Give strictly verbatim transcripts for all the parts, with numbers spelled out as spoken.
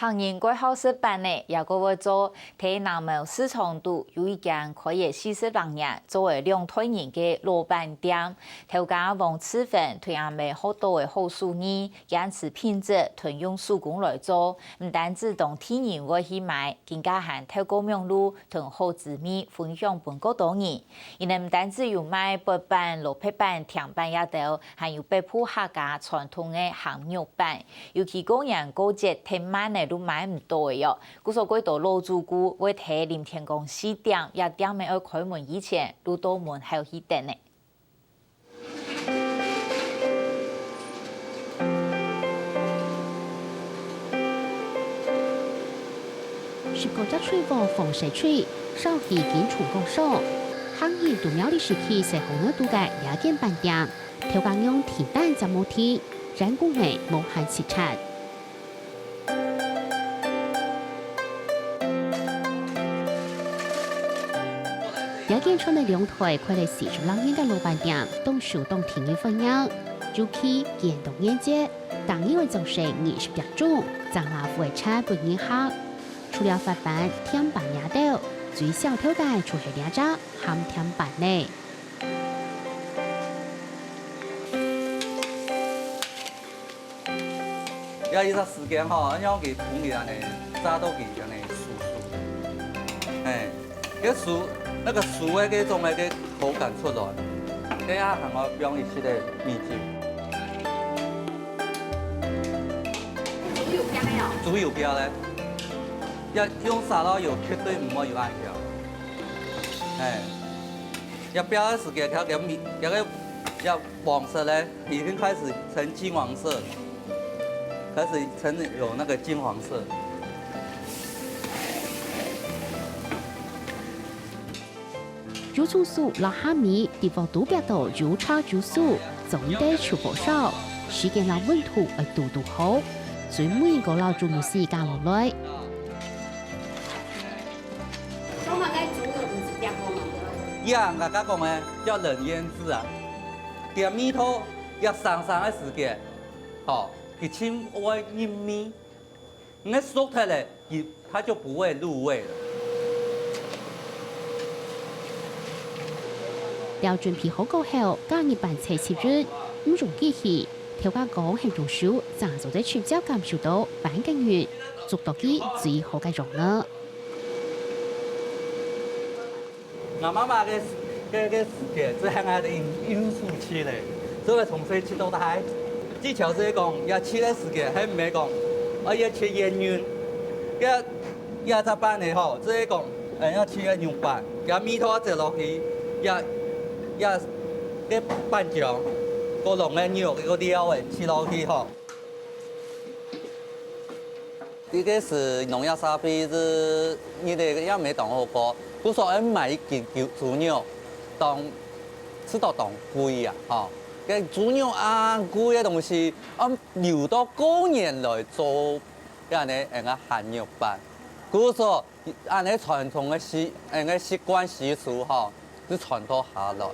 客人蓋好食粄仔，也蓋會做。在南門市場肚有一間開業四十零年、做了兩代人个老粄店。頭家王志芬對阿姆學到个好手藝，堅持品質同用手工來做，毋單止當地人會去買，更加還透過網路同好姊妹分享分較多人。佢等毋單止有賣粄粄、蘿蔔粄、甜粄這兜，還有北部客家傳統个鹹肉粄。 尤其過年過節忒慢了都買毋到了喲。故所蓋多老主顧會在臨天光四點這店仔愛開門以前，就到門口去等了。十個隻炊鑊防水炊，燒氣緊衝光燒。客人都廟裡時期細項仔肚个這間粄店，頭家娘停粄正無停， 人工仔無閒直掣。這間創了兩代、開了四十零年个老粄店，當受當地人歡迎，尤其見到年節，逐日會做成二十隻盅，正馬虎个掣分人客。除了發粄、添粄這兜，最少頭个就係這隻鹹甜粄了。 這一隻時間吼，恁樣佢同佢恁樣炸到佢恁樣酥酥，嘿，該酥，那個酥个該種个該口感出來，該下還愛放一息个米酒。豬油膘个哦。豬油膘咧，要用沙拉油絕對毋會有恁香，嘿。 要煸个時間，佢个米，佢个，要黃色咧，已經開始呈金黃色，開始呈有那個金黃色。油蔥酥摎蝦米，在鑊肚煏到又脆又酥，做得出火燒，時間摎溫度愛堵堵好，最尾過摎豬肉絲加落來。 做麼个豬肉毋係煏過嘛？呀，𠊎頭先講个，叫冷醃製啊。點味道要生生个時間，吼，佢盡會入味。你熟忒了，佢，它就不會入味了。料準備好過後，加入粄菜切勻，毋用機器，頭家講係用手，正做得直接感受到粄个韌，捉到佢最好个樣仔。 𠊎媽媽个，个，个時節，就係𠊎个因，因素切咧，所以從細切到大。技巧就係講，愛切个時節，還毋係講，哦，愛切圓圓。該，該隻粄仔吼，就係講，呃，愛切个肉粄，該味道切落去，該，該，該粄漿，過摎个肉，該个料仔切落去吼。 這個係農業社會係日仔也毋係當好過，故所愛買一斤豬，豬肉，當，食到當貴啊，吼。該豬肉恁貴个東西，啊，留到過年來做，恁呢，𠊎个鹹肉粄。故所 恁呢傳統个習，恁呢習慣習俗吼，就傳到下來。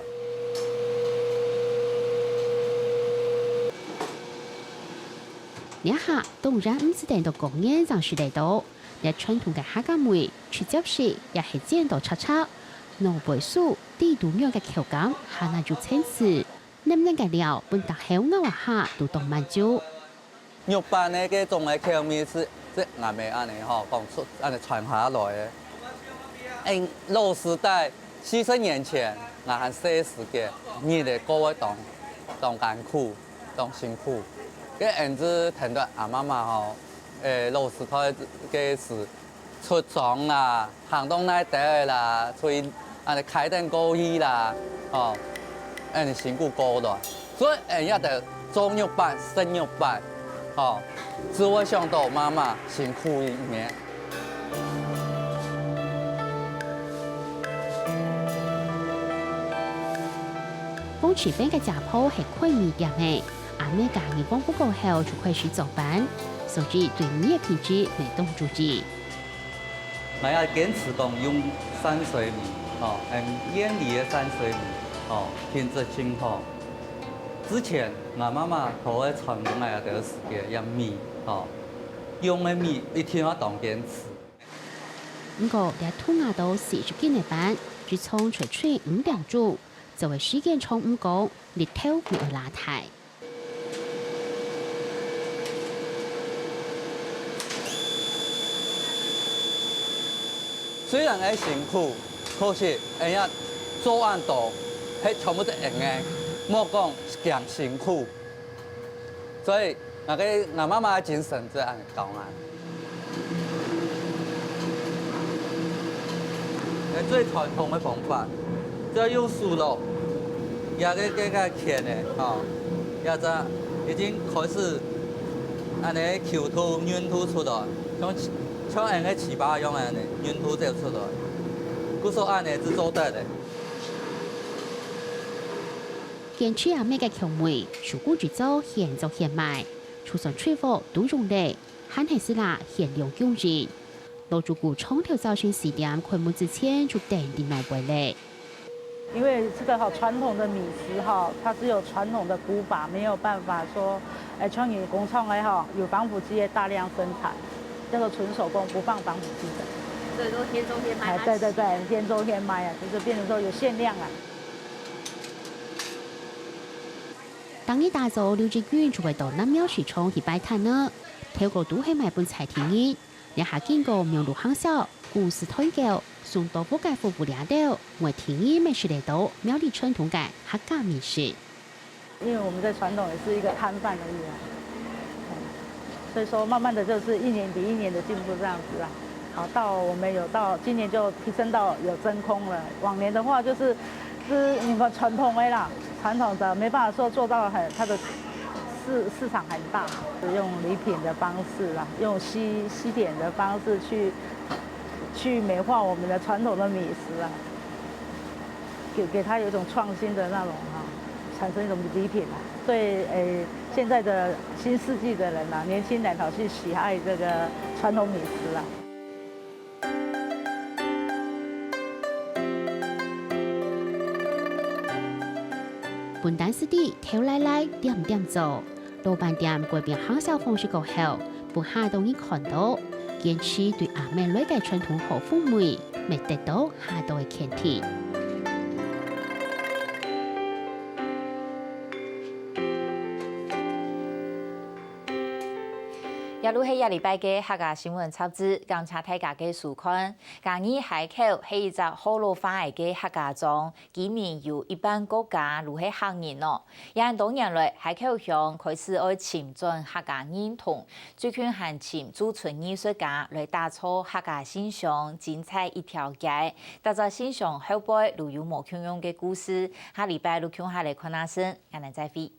這下當然毋使等到過年正食得到，這傳統个客家粄，直接食也係煎到脆脆，外背酥，裡肚軟个口感，還恁有層次，淰淰个料，分逐口咬啊下都當滿足。 肉粄个該種个口味係，係𠊎姆恁呢吼，講出，恁呢傳下來个。嗯，老實講，四十年前，𠊎還細時節，日仔過會當，當艱苦，當辛苦。該𫣆就跈等阿媽媽吼，欸，老實講，該時 出庄啦，行到哪兜仔啦，出去恁呢開店過去啦，吼，恁呢辛苦過來。所以，𫣆也得做肉粄、食肉粄，吼，就會想到媽媽辛苦一面。王志芬个家婆係開麵店个，阿姆嫁入王屋過後就開始做粄，所以對米个品質乜當注意。 𠊎也堅持講用山水米，吼，嗯，燕梨个山水米，吼，品質盡好。之前𠊎媽媽頭个傳統个時節，用米，吼，用个米一定愛當堅持。毋過，這渡牙到四十斤个粄，就創出出五點鐘，做个時間長毋過，日頭乜愛拉大。雖然會辛苦，可是人家做恁多，係全部都應該，莫講驚辛苦。 所以，𠊎个，𠊎媽媽个精神就恁樣教𠊎。最傳統个方法，就愛用手咯，這个，這个圈呢，吼，這隻已經開始恁樣球肚、韌度出來，像，像𠊎个粢粑樣仔呢，韌度就出來，故所恁樣就做得了。 堅持阿姆个口味，手工製作現做現賣，就算出貨都用得，還係係啦限量供應。老主顧長透早晨四點開門之前就等在外背咧。因為這個哈傳統的米食哈，它只有傳統的古法，沒有辦法說，哎，像你工廠來哈，有防腐劑的大量生產，這個純手工不放防腐劑的。所以說現做現賣，哎，對對對，現做現賣啊，就是變成說有限量啊。 逐日打早，劉志軍就會到南廟市場去擺攤呢。頭過都係賣分在地人，這下經過網路行銷、公司團購、送到屋个服務這兜，𠊎第一乜食得到苗栗傳統个客家美食。因為我們在傳統也是一個攤販而已啊，嗯，所以說慢慢的就是一年比一年的進步這樣子啊。好，到我們有到今年就提升到有真空了。往年的話就是，是你們傳統的啦，傳統的沒辦法說做到很，它的市，市場很大，用禮品的方式啦，用西，西点的方式去，去美化我們的傳統的米食啊，給，給它有一種創新的那種哈，產生一種禮品啊。所以，誒，現在的新世紀的人啊，年輕人好去喜愛這個傳統米食啊。 本旦師弟頭犁犁，點點做，老闆店改變行銷方式過後，分下多人看到，堅持對阿姆來个傳統好風味，乜得到下多个肯定。 這就係這禮拜个客家新聞雜誌，感謝大家个收看。客語海口係一隻學老話仔个客家庄，居民有一半過加就係客人哦。也很多年來，海口鄉開始愛尋轉客家認同，最近還尋駐村藝術家來打造客家信箱精彩一條街。逐隻信箱後背就有無共樣个故事。下禮拜就共下來看啊先，𠊎等再會。